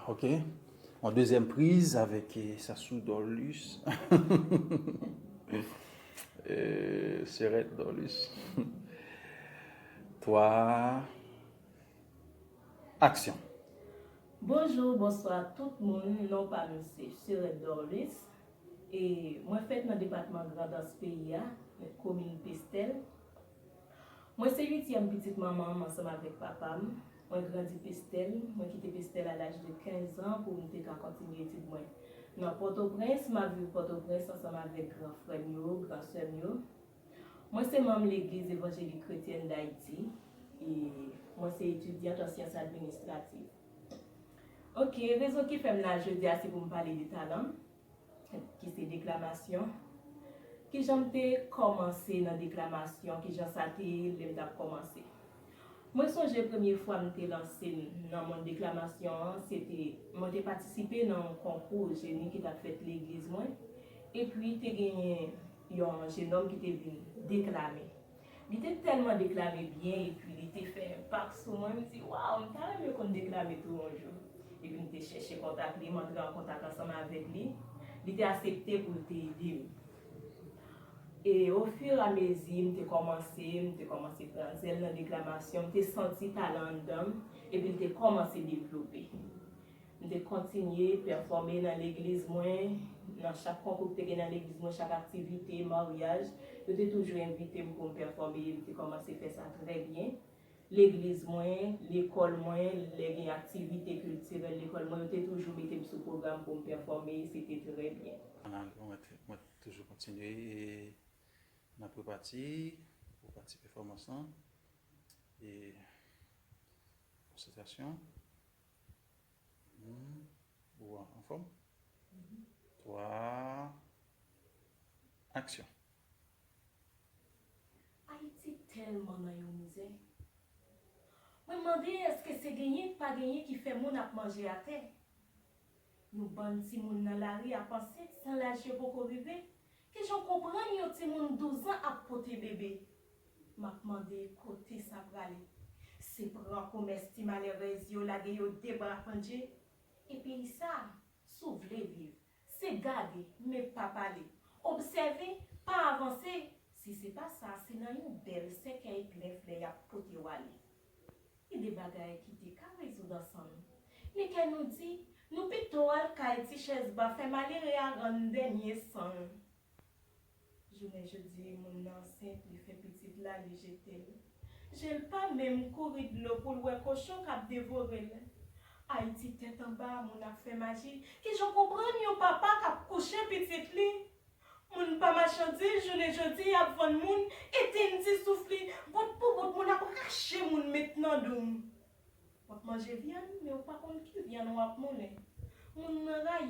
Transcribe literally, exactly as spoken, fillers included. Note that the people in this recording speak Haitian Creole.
Ok. Yon dezyèm priz avèk eh, Sassou Dorlus. Eh, Serette Dorlus. Twa. Aksyon. Bonjou, bonswa tout moun. Non pa m se Serette Dorlus. E mwen fèt nan depatman Grandans peyi a, komin Pestèl. Mwen se uityèm pitit manman m ansanm avèk papa m. Mwen grandi Pestèl. Mwen kite Pestèl a laj de kenz an pou m te ka kontinye etid mwen nan Pòtoprens. M ap viv Pòtoprens ansanm avèk gran frè m yo, gran sè m yo. Mwen se manm Legliz Evanjelik Kretyèn Dayiti. E mwen se etidyant an syans administrativ. Ok, rezon ki fè m la jodi a se pou m pale de talan m, ki se deklamasyon. Kijan m te kòmanse nan deklamasyon, kijan sa te ye lè m t ap kòmanse. Mwen sonje premye fwa m te lanse m nan mond deklamasyon an, se te, mwen te patisipe nan yon konkou jeni ki t ap fèt legliz mwen. Epi te genyen yon jenòm ki te vin deklame. Li te tèlman deklame byen epi li te fè enpak sou mwen, m di, waw, m ta renmen konn deklame tou yon jou. Epi m te chèche kontak li, m antre an kontak ansanm avèk li. Li te aksepte pou l te ede m. E ofiramezi, m te kòmanse, m te kòmanse pran zèl nan deklamasyon, m te santi talan anndan m, epi l te kòmanse devlope. M te kontinye pèfòme nan legliz mwen, nan chak konkou ki te gen nan legliz mwen, chak aktivite, maryaj, yo te toujou envite m pou m pèfòme, e m te kòmanse fè sa trè byen. Legliz mwen, lekòl mwen, lè gen aktivite kiltirèl lekòl mwen, yo te toujou mete m sou pwogram pou m pèfòme, e se te trè byen. Mwen toujou kontinye nan prepati, prepati pèfòmans lan, e konsantrasyon. Ou anfòm? Twa. Aksyon. Ayiti tèlman nan yon mizè. Mwen mande èske se genyen k pa genyen ki fè moun ap manje atè? Yon bann timoun nan lari ap ansent san laj yo poko rive. Kijan w konprann yon timoun douz an ap pote bebe? M ap mande kote sa prale. Se pran komès ti malerèz yo lage yo de bra pandje. E peyi sa, si w vle viv, se gade, men pa pale. Obsève, pa avanse. Si se pa sa, se nan yon bèl sèkèy plen flè y ap pote w ale. Gen de bagay ki te ka rezoud ansanm. Men kè nou di, nou pito al kay ti chèz ba fè malere a rann dènye san l. Jounen jodi, moun nan ansent, li fè pitit la, li jete l. Je l pa menm kouri dlo pou l wè kochon k ap devore l. Ayiti tèt anba, moun ap fè maji. Kijan w konprann yon papa k ap kouche pitit li? Moun pa machandiz, jounen jodi y ap vann moun, etenn ti souf li, bout pou bout moun ap rache moun met nan doum. W ap manje vyann, men w pa konn ki vyann w ap moulen. Moun nan rayi.